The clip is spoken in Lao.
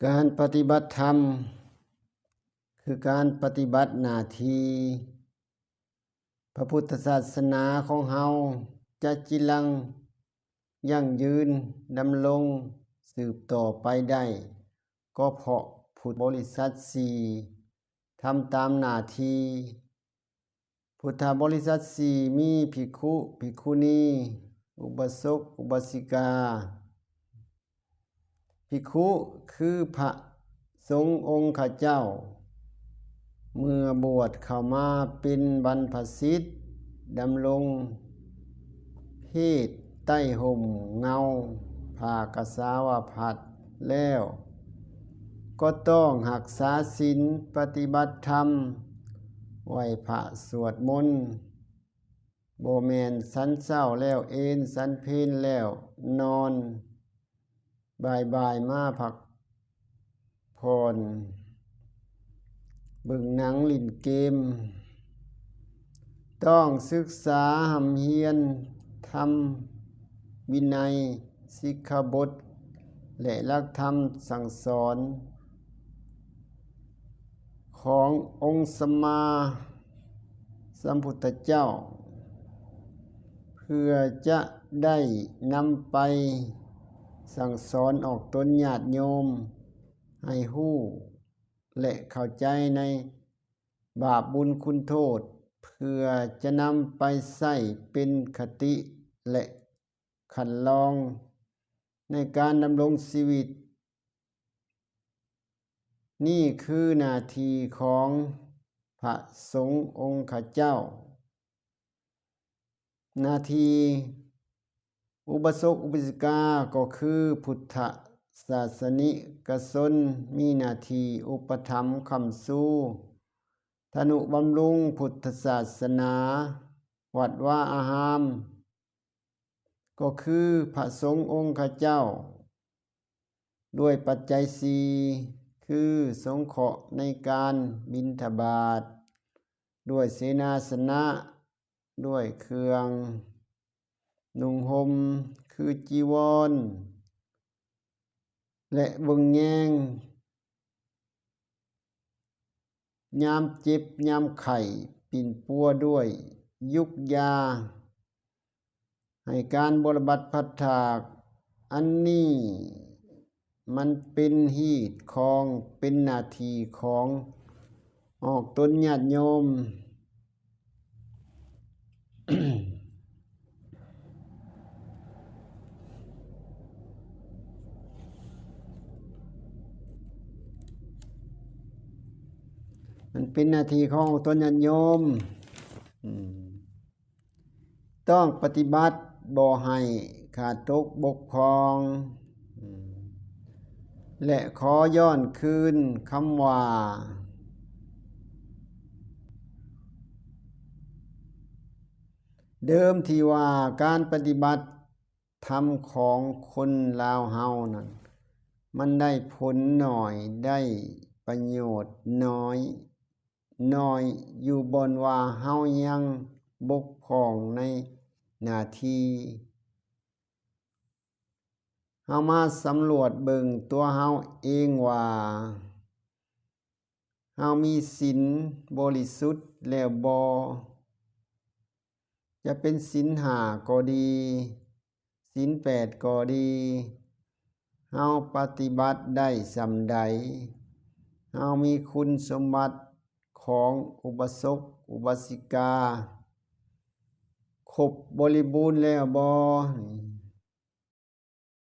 ການປະຕິບັດທຳ ຄືການປະຕິບັດໜ້າທີ່. ພະພຸດທະສາສະໜາຂອງເຮົາຈະຈິລັງຢັ້ງຢືນດຳລົງສືບຕໍ່ໄປໄດ້ ກໍເພາະພຸດບໍລິສັດສີ່ທຳຕາມໜ້າທີ່. ພຸດທະບໍລິສັດສີ່ມີພິກຂຸ ພິກຂຸນີ, ອຸບາສົກ ອຸບາສິກາ. ພິກຂຸຄືພະສົງອົງຄະເຈົ້າ ເມື່ອບວດເຂົ້າມາເປັນບັນພະສິດ ດຳລົງເພດໃຕ້ຮົ່ມເງົາຜ້າກະສາວະພັດແລ້ວ ກໍຕ້ອງຮັກສາສິນ ປະຕິບັດທຳ, ໄຫວ້ພະສວດມົນ, ບໍ່ແມ່ນສັນເຊົ້າແລ້ວເອນ, ສັນເພນແລ້ວນອນ, ບ່າຍໆມາພັກຜ່ອນ, ເບິ່ງໜັງ, ຫຼິ້ນເກມ. ຕ້ອງສຶກສາຮ່ຳຮຽນທຳວິໄນ, ສິກຂາບົດ ແລະ ຫຼັກທຳສັ່ງສອນຂອງອົງສຳມາສຳພຸດທະເຈົ້າ ເພື່ອຈະໄດ້ນຳໄປສັ່ງສອນອອກຕົນຍາດໂຍມໃຫ້ຮູ້ ແລະ ເຂົ້າໃຈໃນບາບບຸນຄຸນໂທດ ເພື່ອຈະນຳໄປໃຊ້ເປັນຄະຕິ ແລະ ຄັນລອງໃນການດຳລົງຊີວິດ. ນີ້ຄືໜ້າທີ່ຂອງພະສົງອົງຄະເຈົ້າ. ໜ້າທີ່ອຸບາສົກອຸບາສິກາ ກໍຄືພຸດທະສາສະນິກະຊົນ ມີໜ້າທີ່ອຸປະຖຳຄ້ຳຊູ ທະນຸບຳລຸງພຸດທະສາສະໜາ, ວັດວາອາຮາມ ກໍຄືພະສົງອົງຄະເຈົ້າ ດ້ວຍປັດໄຈສີ່ ຄືສົງເຄາະໃນການບິນທະບາດ, ດ້ວຍເສນາສະນະ, ດ້ວຍເຄື່ອງນຸ່ງຫົ່ມ ຄືຈີວອນ ແລະ ເບິ່ງແຍງ ຍາມເຈັບຍາມໄຂ້, ປິ່ນປົວດ້ວຍຢູກຢາ ໃຫ້ການບົວລະບັດພັດຖາກ. ອັນນີ້ມັນເປັນຮີດຄອງ, ເປັນໜ້າທີ່ຂອງອອກຕົນຍາດໂຍມ. ມັນເປັນໜ້າທີ່ຂອງຕົນຍາດໂຍມ ອືມ ຕ້ອງປະຕິບັດບໍ່ໃຫ້ຂາດຕົກບົກຜ່ອງ ອືມ ແລະ ຂໍຍ້ອນຄືນຄຳວ່າ ເດີມທີ່ວ່າການປະຕິບັດທຳຂອງຄົນລາວເຮົານັ້ນ ມັນໄດ້ຜົນໜ້ອຍ, ໄດ້ປະໂຫຍດໜ້ອຍ, ໜ້ອຍ ຢູ່ບ່ອນວ່າເຮົາຍັງບົກຜ່ອງໃນໜ້າທີ່. ເຮົາມາສຳຫຼວດເບິ່ງຕົວເຮົາເອງວ່າ ເຮົາມີສິນບໍລິສຸດແລ້ວບໍ່? ຈະເປັນສິນຫ້າກໍດີ, ສິນແປດກໍດີ, ເຮົາປະຕິບັດໄດ້ສ່ຳໃດ? ເຮົາມີຄຸນສົມບັດຂອງອຸບາສົກ ອຸບາສິກາ ຄົບບໍລິບູນແລ້ວບໍ່?